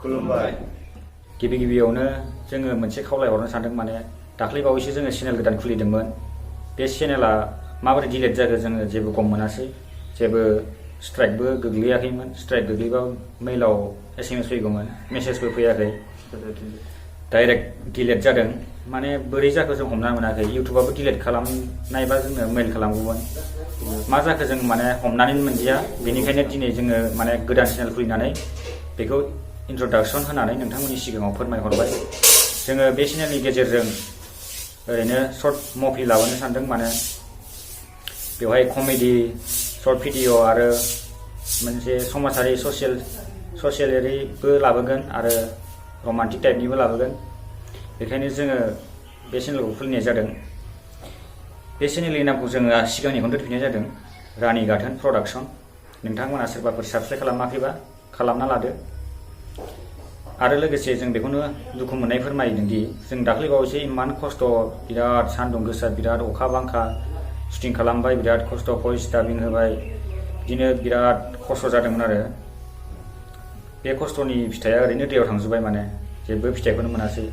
खुलुमबाय गिबियावनो जोङो मोनसे खावलायहरनो सानदों माने दाख्लैबावैसो जोङो चेनेल गोदान खुलिदोंमोन बे चेनेला माबोरै डिलीट जाखो जोङो जेबो गम मोनासै जेबो स्ट्राइकबो गोग्लैयाखैमोन स्ट्राइक गोग्लैबा मेलाव SMS फैगौमोन मेसेजबो फैयाखै डाइरेक्ट डिलीट जादों माने बोरै जाखो जों हमना मोनाखै इउटुबाबो डिलीट खालामनायबा जोङो मेल खालामगौमोन मा जाखो जों माने हमनानै मोनदिया बेनिखायनो दिनै जोङो माने गोदान चेनेल खुलिनानै बेखौ इन्ट्रडक्शन होनानै नोंथांमोननि सिगाङाव फोरमायहरबाय जोङो बे चेनेलनि गेजेरजों ओरैनो शर्ट मुभि लाबोनो सानदों माने बेवहाय कमेडि शर्ट भिडिअ आरो मोनसे समाजारि ससियेलारिबो लाबोगोन आरो रमान्टिक टाइपनिबो लाबोगोन बेखायनो जोङो बे चेनेलखौ खुलिनाय जादों बे चेनेलनि नामखौ जोङो सिगांनिखौनो दोनफिननाय जादों रानि गाथोन प्रडाक्शन नोंथांमोना सोरबाफोर साबस्क्राइब खालामाखैबा खालामना लादो आरो लोगोसे जों बेखौनो दुखु मोननाय फोरमायदोंदि जों दाख्लैबावैसो इमान खस्थ' बिराद सान्दुं गोसा बिराद अखा बांखा शुटिं खालामबाय बिराद खस्थ' भइस डाबिं होबाय बिदिनो बिराद खस्थ' जादोंमोन आरो बे खस्थ'नि फिथाइया ओरैनो दैयाव थांजोब्बाय माने जेबो फिथाइखौनो मोनासै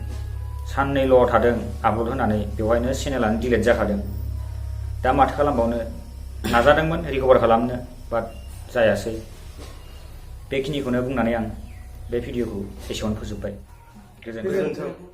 साननैल' थादों आपल'ड होनानै बेवहायनो चेनेलानो डिलीट जाखादों दा माथो खालामबावनो नाजादोंमोन रिकभार खालामनो बाट जायासै बेखिनिखौनो बुंनानै आं बे भिडिअखौ एसेयावनो फोजोबबाय गोजोन्थों